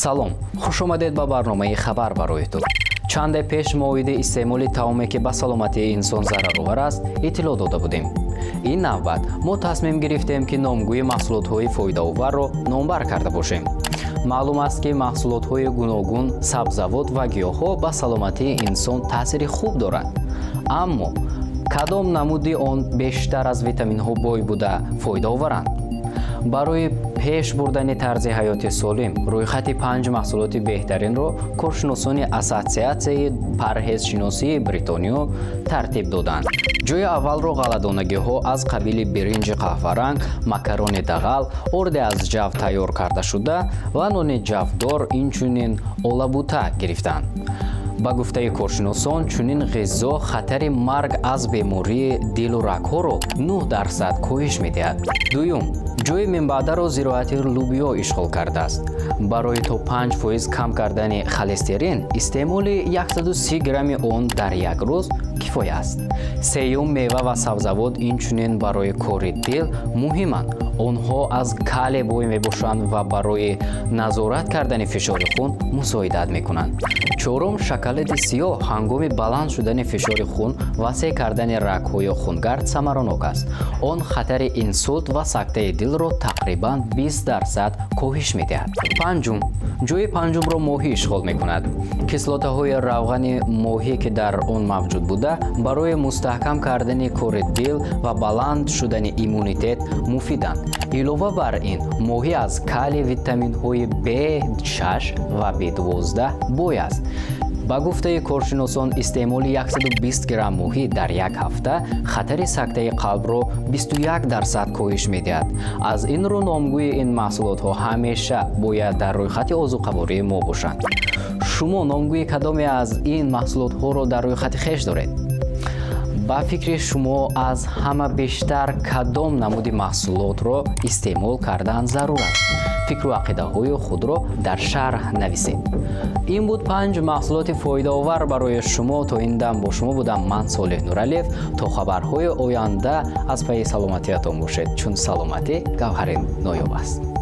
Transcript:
Салом, хуш омадед ба барномаи «Хабар барои ту». Чанде пеш мо оиди истеъмоли таоме, ки ба саломатии инсон зараровар аст, иттилоъ дода будем. Ин навбат мо тасмим гирифтем, ки номгӯи маҳсулотҳои фоидаоварро номбар карда бошем. Маълум аст, ки маҳсулотҳои гуногун, сабзавот ва гиёҳҳо ба саломатии инсон таъсири хуб дорад, аммо кадом намуди он бештар аз витаминҳо бой буда фоидаоваранд? Барои пеш бурдани тарзи ҳаёти солим рӯйхати панҷ маҳсулоти беҳтаринро коршиносони Ассотсиатсияи парҳезшиносии Бритониё тартиб доданд. Ҷои аввалро ғалладонагиҳо аз қабили биринҷи қаҳваранг, макарони дағал, орде аз ҷав тайёр карда шуда ва нони ҷавдор, инчунин олабута гирифтанд. Ба гуфтаи коршиносон, чунин ғизо хатари марг аз бемории дилу рагҳоро 9% коҳиш медиҳад. Дуюм ҷои минбаъдаро зироати лубиё ишғол кардааст. Барои то 5% кам кардани холестерин истеъмоли 130 грамми он дар як рӯз кифоя аст. Сеюм, мева ва сабзавот инчунин барои кори дил муҳиманд. Онҳо аз калий бой мебошанд ва барои назорат кардани фишори хун мусоидат мекунанд. Чорум, шоколади сиёҳ ҳангоми баланд шудани фишори хун ва васеъ кардани рагҳои хунгард самаранок аст. Он хатари инсулт ва сактаи дилро тақрибан 20% коҳиш медиҳад. Панҷум, ҷои панҷумро моҳӣ ишғол мекунад. Кислотаҳои равғани моҳӣ, ки дар он мавҷуд буда, барои мустаҳкам кардани кори дил ва баланд шудани иммунитет муфиданд. Илова бар ин, моҳӣ аз калий, витаминҳои B6 ва B12 бой аст. Ба гуфтаи коршиносон, истеъмоли 120 грамм моҳӣ дар як ҳафта хатари сактаи қалбро 21% коҳиш медиҳад. Аз ин рӯ номгӯи ин маҳсулотҳо ҳамеша бояд дар рӯйхати озуқавории мо бошанд. Шумо номгӯи кадоме аз ин маҳсулотҳоро дар рӯйхати хеш доред? Ба фикри шумо, аз ҳама бештар кадом намуди маҳсулотро истеъмол кардан зарур аст? Фикру ақидаҳои худро дар шарҳ нависед. Ин буд панҷ маҳсулоти фоидаовар барои шумо. То ин дам бо шумо будам ман, Солеҳ Нуралиев. То хабарҳои оянда аз пайи саломатиятон бошед, чун саломатӣ гавҳари ноёб аст.